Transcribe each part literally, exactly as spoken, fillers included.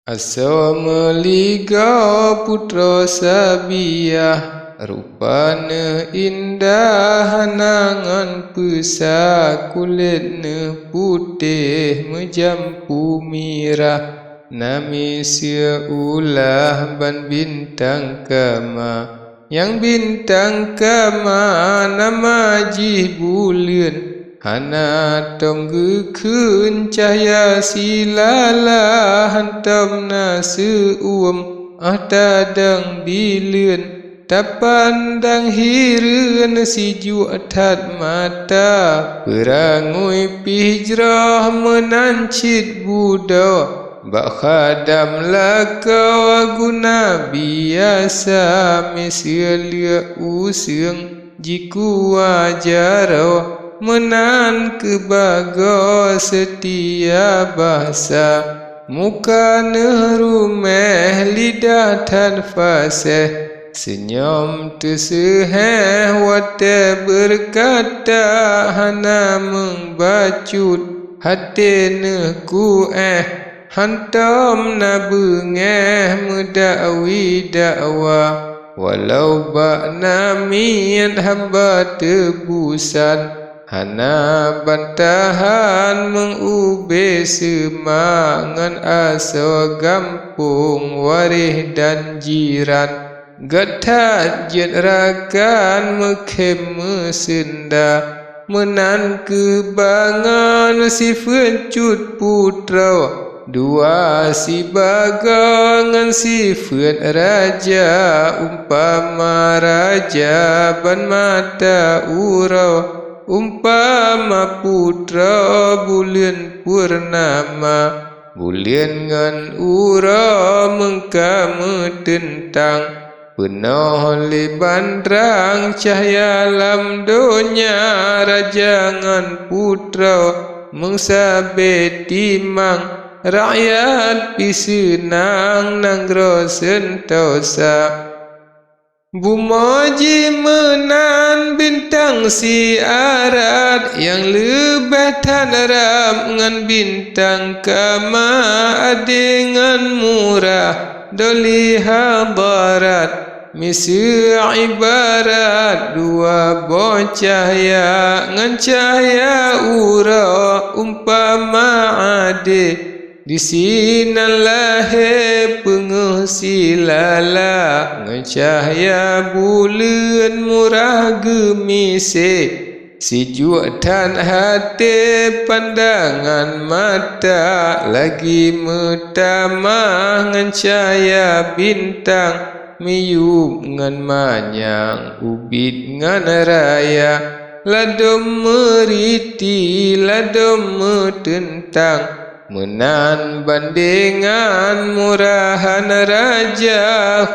Asoe meuligoe putroe sabiah, rupa neuh indah hana ngon peusa, kulét neuh putéh meujampu mirah. Na miseue ulah ban bintang kama, nyang bintang kama nama jih buleuen. Hana tom geukheun cahya silala, hantom na seu-uem óh tadong bileuen. Tapandang hireuen sijuek that mata, peurangui pih jroh meunan cit budoe. Bak khadam lakoe guna biasa, miseue lheueh useueng jikua jaroe, meunan keuh bagoe seutia basa. Muka neuh ruméh, lidah that faséh, seunyom teuseuhéh watée beureukatat, hana meung bacut até neuh kuéh. Hantom na beungéh meudakwi dakwa, walau bak namiet hamba teubusan. Hana bantahan meung ubé seuma, ngon asoe gampông waréh dan jiran. Gét that jeuet rakan meukhém meuseunda, meunan keuh bangon sifeuet cut putroe. Dua sibagoe ngon sifeuet raja, umpama raja ban mata uroe, umpama putroe buleuen purnama. Buleuen ngon uroe meungka meuteuntang, peunoh lé bandrang cahya lam donya. Raja ngon putroe meusabé timang, rakyat pih seunang nanggroe seuntosa. Bumoe jih meunan bintang siarat, nyang leubeh that rab ngon bintang kama, adé ngon murah doli hadarat. Miseue ibarat dua boh cahya, ngon cahya uroe umpama adé. Disinan lahé peungeuh silala, ngon cahya buleuen murah geumisék. Sijuek that até pandangan mata, lagi meutamah ngon cahya bintang, miyueb ngon manyang, ubit ngon raya, ladôm meuriti, ladôm meuteuntang. Meunan bandengan murahan raja,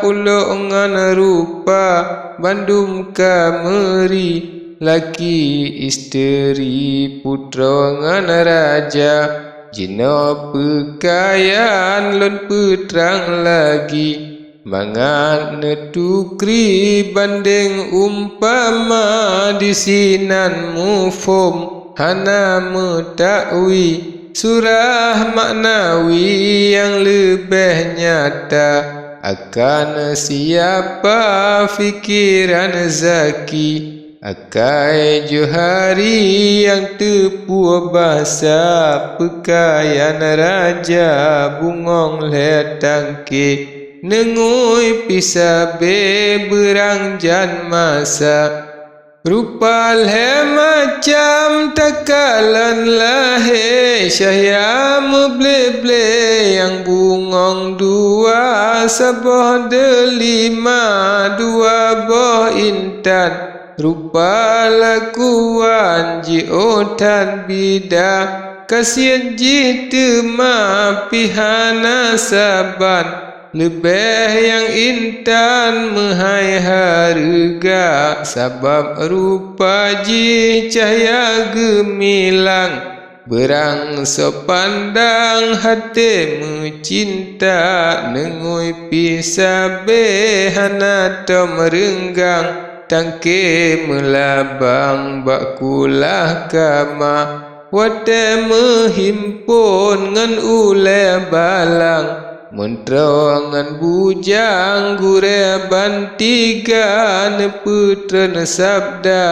kulok ngon rupa bandum ka meuri, laki, isteri, putroe ngon raja. Jinoe peukayan lôn peutrang lagi, mangat neutukri bandeng umpama. Disinan muphom hana meutakwi, surah maknawi nyang leubeh nyata. Akan siapa pikeran zaki, akai Johari nyang teupue basa. Peukayan raja bungong lhée tangke, neungui pih sabé beurang jan masa. Rupa lhée macam takalon lahé, cahya meuble-ble nyang bungong dua, saboh deulima dua boh intan. Rupa lakuan jiôh that bida, kasiet jih teuma pih hana saban. Leubeh nyang intan meuhai hareuga, sabab rupa jih cahya geumilang. Beurang soe pandang haté meucinta, neungui pih sabé hana tom reunggang. Tangke meulabang bak kulah kama, watée meuhimpon ngon ulée balang. Meuntroe ngon bujang gurée ban tiga, neupeutreun sabda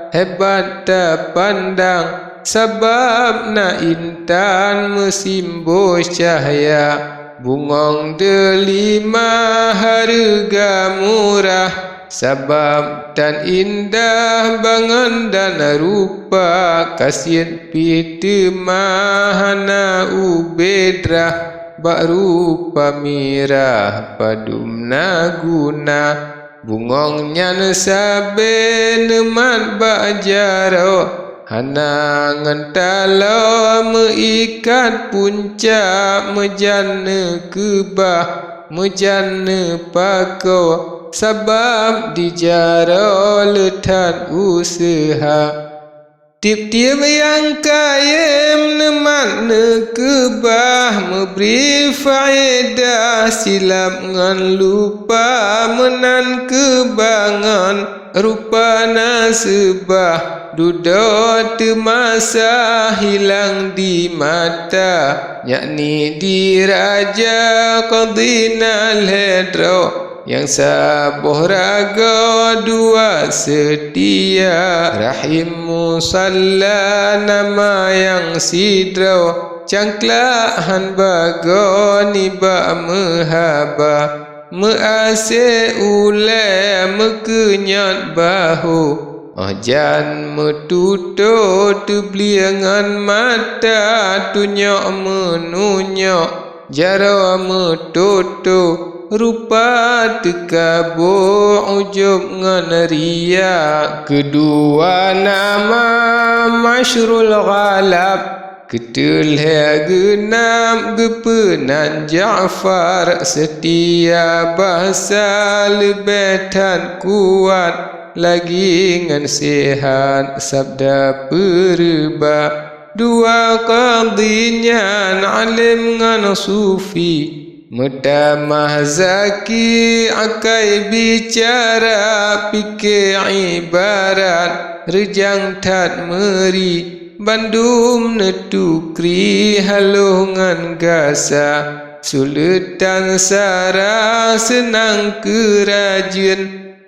hebat tapandang, sabab na intan meusimbôi cahya, bungöng deulima hareuga murah. Sabab tan indah bangon dan rupa, kasiet pih teuma hana ubé drah, bak rupa mirah padum na guna. Bungöng nyan sabe neumat bak jaroe, hana ngon taloe meuikat puncak, meujan neukeubah, meujan neupakoe, sabab di jaroe le that useuha. Tieb-tieb nyang kayém neumat neukeubah, meubri faedah silap ngon lupa, meunan keubangon rupa na seubah, dudoe teumasa hilang di mata, yakni di raja qadhi na lhée droe. Nyang saboh ragoe dua seutia, Rahim Musalla nama nyang sidroe, cangklak han bagoe nibak meuhaba. Meuaséh ulée meukeunyot bahô, óh jan meututoe teublieng ngon mata, tunyok meununyok jaroe meutoto, rupa teukaboh ujôb ngon riya. Keudua nama Masyrul Ghalab, keuteu lhée geunab geupeunan Ja'far, seutia basa leubeh that kuat lagi ngon seuhat sabda peureuba. Dua qadhi nyan além ngon sufi, meutamah zaki akai bicara, pike ibarat reujang that meuri, bandum neutukri haloh ngon gasa. Suleutan Sarah seunang keurajeuen,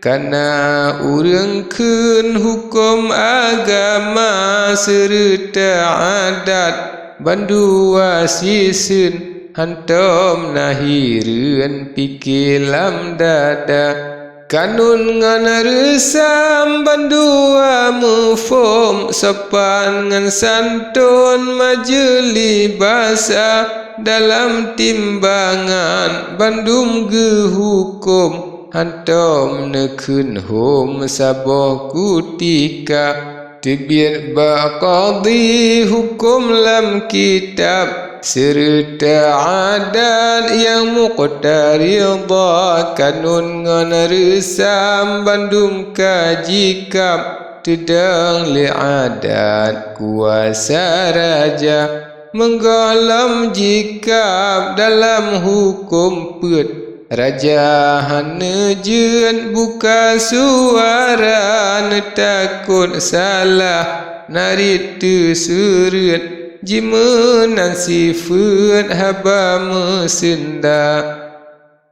kana ureuëng kheun huköm agama seureuta adat, bandua siseun hantom na hireuen pike lam dada. Kanun ngon reusam bandua muphom, sopan ngon santon majeuli basa, dalam timbangan bandum geuhuköm, hantom neukheun hom saboh kutika. Teubiet bak qadhi huköm lam kitab, seureuta adat nyang muqtaridah, kanun ngon reusam bandum ka jikab, teudong lé adat kuasa raja. Meugohlom jikab dalam huköm peuet, raja hana jeuet buka suara, neutakot salah narit teusureuet, jimeunan sifeuet haba meuseunda.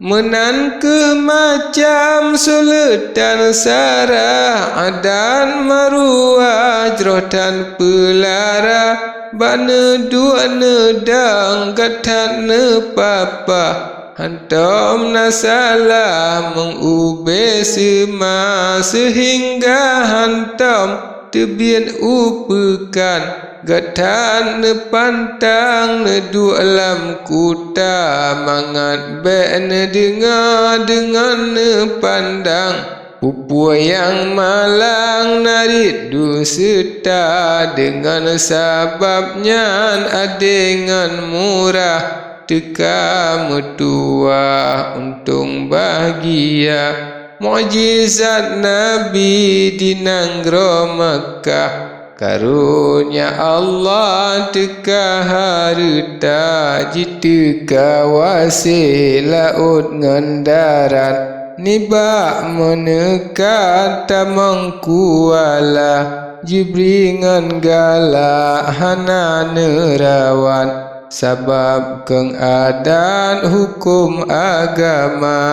Meunan kheueh macam Suleutan Sarah, adat maruah jroh tan peulara, bak neuduek neudong gata neupapa. Hantom na salah meung ubé seuma, seuhingga hantom teubiet u peukan, gata neupantang neuduek lam kuta, mangat bék neudeungoe deungon neupandang. Peue-peue nyang malang narit duseuta, deungon sabab nyan adé ngon murah teuka meutuwah untông bahgia. Mukjizat Nabi di nanggroe Makkah, karonya Allah teuka hareuta, jiteuka wasé laôt ngon darat. Nibak meuneukat tamong kuala, jibri ngon galak hana neurawat. sabab keuadaan huköm agama.